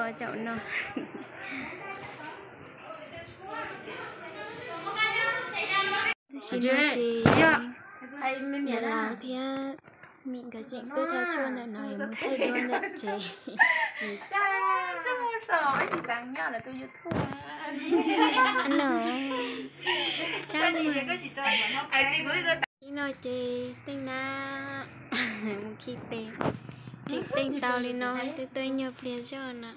Zaum no, tab sis no ces niam laus thiab Mim nkawd tseem tuaj thau tshuaj ntawm no es mus thaij duab ntawm tsev. No, ib no ces teej na mus khi tes, tseem teej tau li no twb tuaj ib nyuag pliag zog na.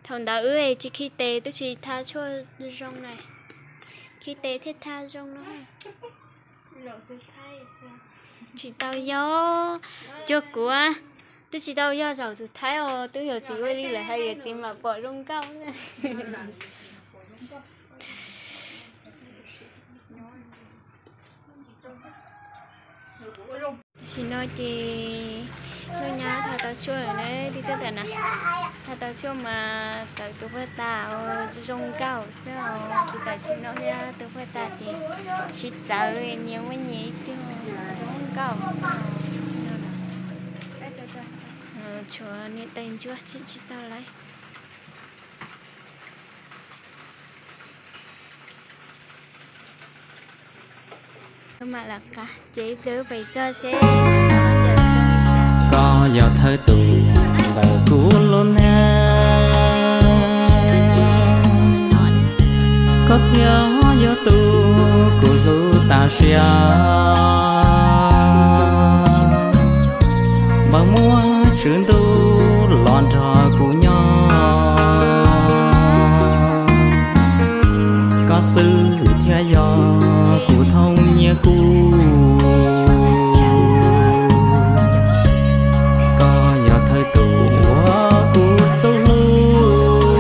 Thaum ntawd wb tsis khi tes twb tsis thau tshuaj zoo na, khi tes thiaj thau zoo no. Tsis tau yog, cuag kuv twb tsis tau yog zaum tus Thaib os, twb yog txiv ua li lawm hais yog txiv mam pom zoo nkauj. Tam sim no ces Nuj Nyab thau tau tshuaj lawm na, twb tuaj tawm na. Thau tau tshuaj mas txawv tus puag ta zoo nkauj xwb os, kuv tam sim no thiab tus puag ta ces tsis txawv, nyias muaj nyias ib tug, zoo nkauj xwb. Tshuav niam tais ntsuag tseem tsis tau lawm. Mam lawv qab ces ib pliag wb pem txog seb. Koj yog thawj tus ntawm kuv lub neej, koj thiaj yog tus kuv hlub tas siab. Npawg muab tswv ntuj los nrog kuv nyob, koj xwb thiaj yog kuv thooj nyiaj kub. Koj yog thawj tus uas kuv xub hlub,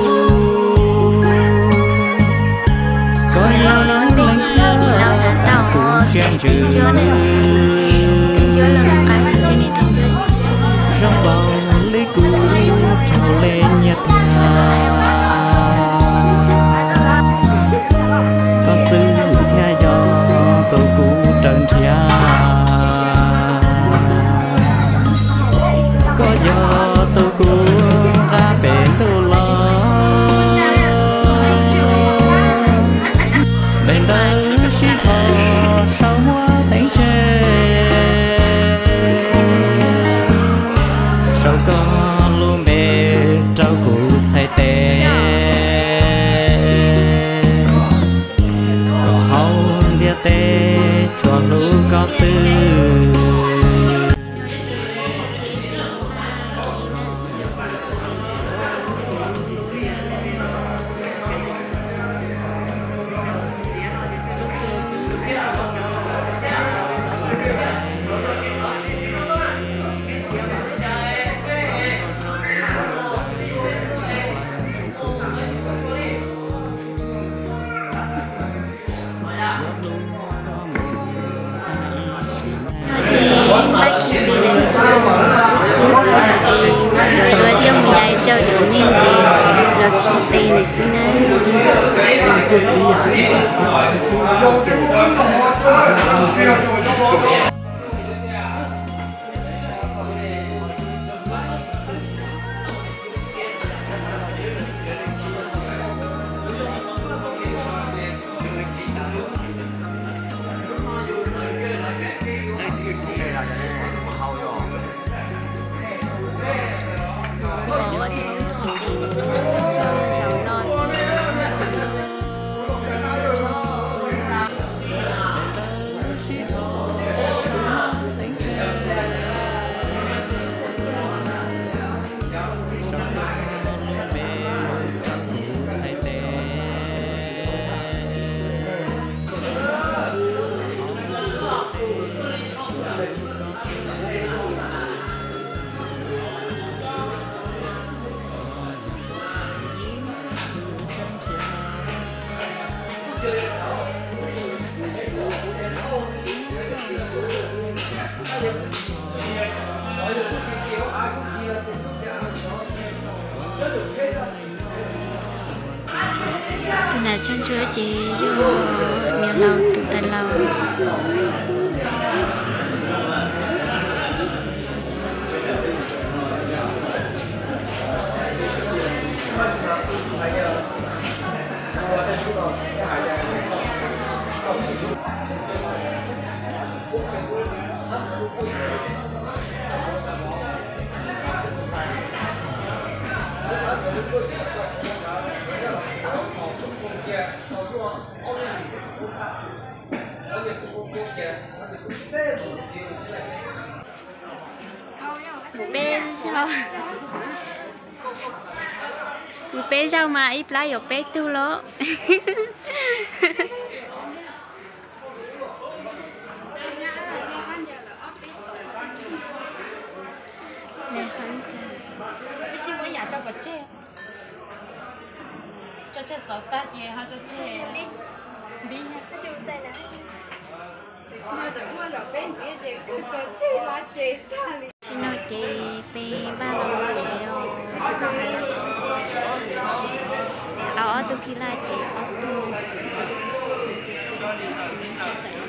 koj yog leej twg kuv siab ntsws, zoo npaum li kuv raug li nyiaj tiag. Koj xwb thiaj yog tus kuv raws nrhiav, koj yog tus kuv nqa pem ntuj los. Npe ntawd sib dhos saum muab teev tseg, sau koj lub npe rau kuv txhais tes, kom hauv ntiaj teb tsuas hlub koj xwb. No ces npaj khi tes lawm xwb, ces npaj nkawd dua coj mus yais rau cov neeg ces los khi tes lawm xwb nawb. Tus nas tshaj ntsuab ces yog niam laus tus tais laus. Peb zaug, peb zaug mas ib plab yuav peb tug lawm. Tso tseg xauv tag ces ho tso tseg npib. Tam sim no ces peb npaj los mus tsev os. Au, ob tug khib laj ces ob tug, tus sab tawm,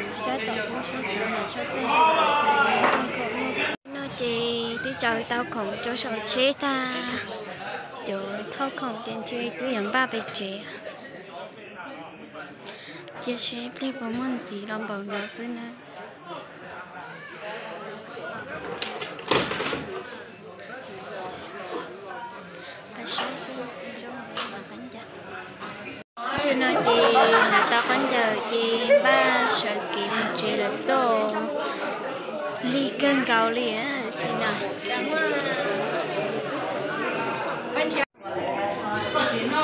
tus sab tawm ub sab tawm no, sab txaj sab tawm. No ces twb tsaws tau khoom rau saum tsheb tag, cov thauj khoom ces ntshe twb yuav npaj pem tsev. Cia seb pliag puas muaj ntxiv los npaum no xwb na. Tam sim no ces hnav tau khaub ncaws ces npaj sawv kev mus tsev lawm xwb. Lig kawg nkaus li tam sim no. Peb caug ib no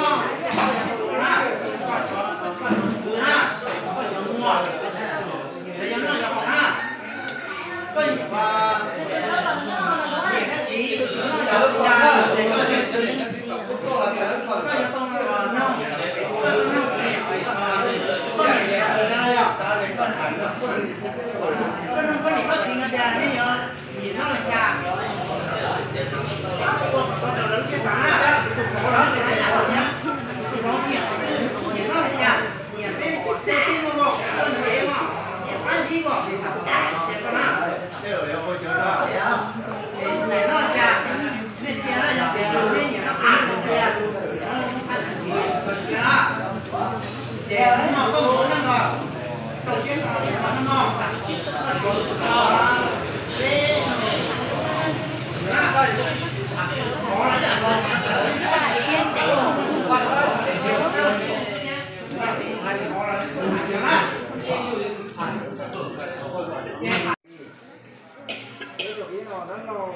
Dab Laug,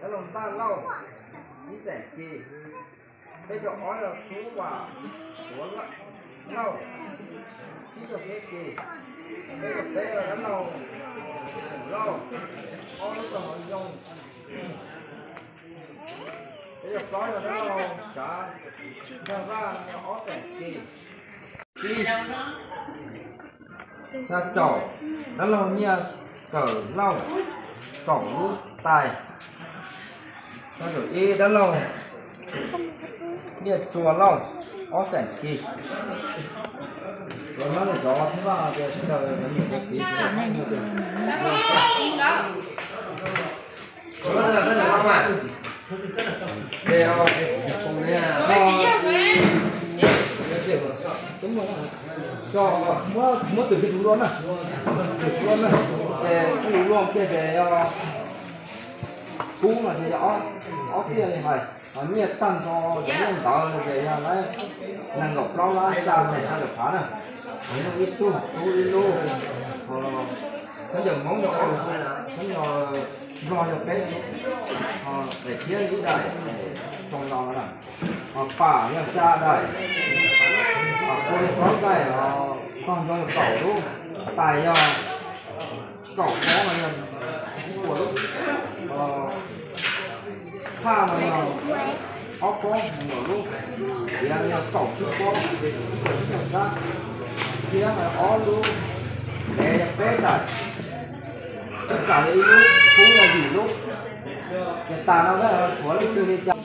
Dab Laug Ntaj Lauj, ib xeem Kis. Peb caug ob yog Tub Vam Suav Lauj, tsib caug peb Kis. Peb caug peb yog Dab Laug Lauj, ob lub tog hauv zoo. Peb caug plaub yog Dab Laug Tsav Ntxawg Vaj, ob xeem Kis. Xya caum Dab Laug Nyiaj Kawm Lauj, kaum lub tais. Xya caum ib Dab Laug Nyiaj Tsua Lauj, ob xeem Kis. Muab twm kiag tus hluas na, tus hluas na, es tus hluas kiag ces yog kub no ces yog ob txiaj li hais, ho nyiaj tag nrho ces nyiaj ntawd no ces yog nees nkaum plaub lab xya xees xya caum phav na. Nws yog ib tug kub ib lub, khaub ncaws Hmoob yog, khaub ncaws Nplog yog peb, daim thiab ib daim, zoo no na. Ho pam yog xya daim, ho kua yog plaub daim, ho tog nrho yog kaum lub, tais yog kaum pob no yog ib puas lub, ho phaj no yog ob pob nees nkaum lub, tiav no yog kaum tsib pob, ib puas tsib caug sab, thiab ob lub, dev yog peb daim, ib daim yog ib lub, kub yog yim lub. Ces tas no tshuav leej twg li cas.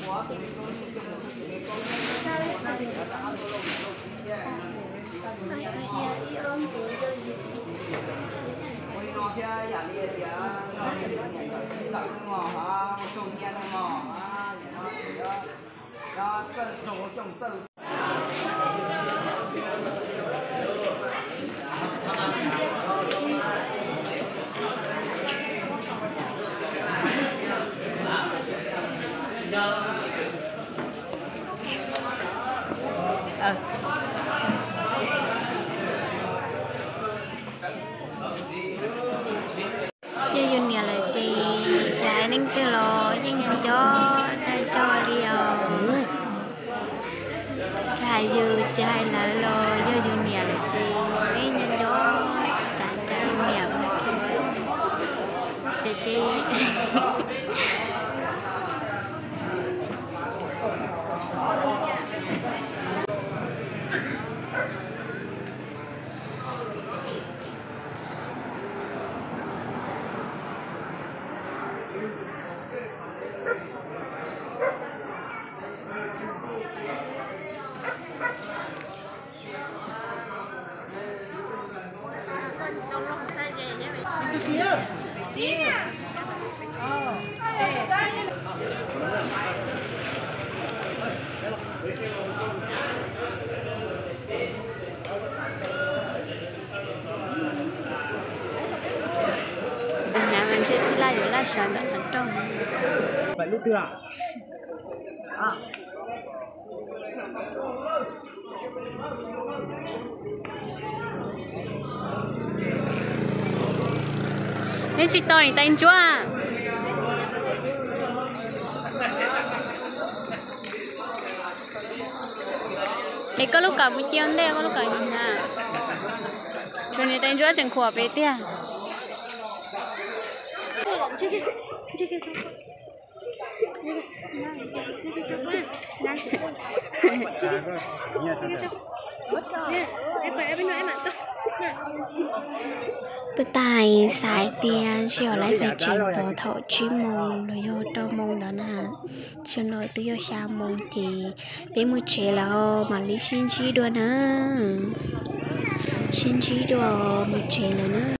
Leej twg los yeej nco nco tag zog li os. Tsis hais yus tsis hais lawv los yog yus niam lawm ces yeej nco nco, xav nco yus niam. Tiam sis Hnav mas ntshe tij laug yuav laj sawv ntawm qhov rooj. Neb tsis tau niam tais ntsuab. Es koj lub kawm mus cia ua ntej, koj lub kawm na. Tshuav niam tais ntsuab tseem khuam pem tiag. Peb tais xav tias ntshe yuav laiv pem tsev txog thaum tsib moos los yog rau moos ntawd na. Tam sim no twb yog xya moos ces peb mus tsev lawm, mam li sib ntsib dua na. Sib ntsib dua, mus tsev lawm na.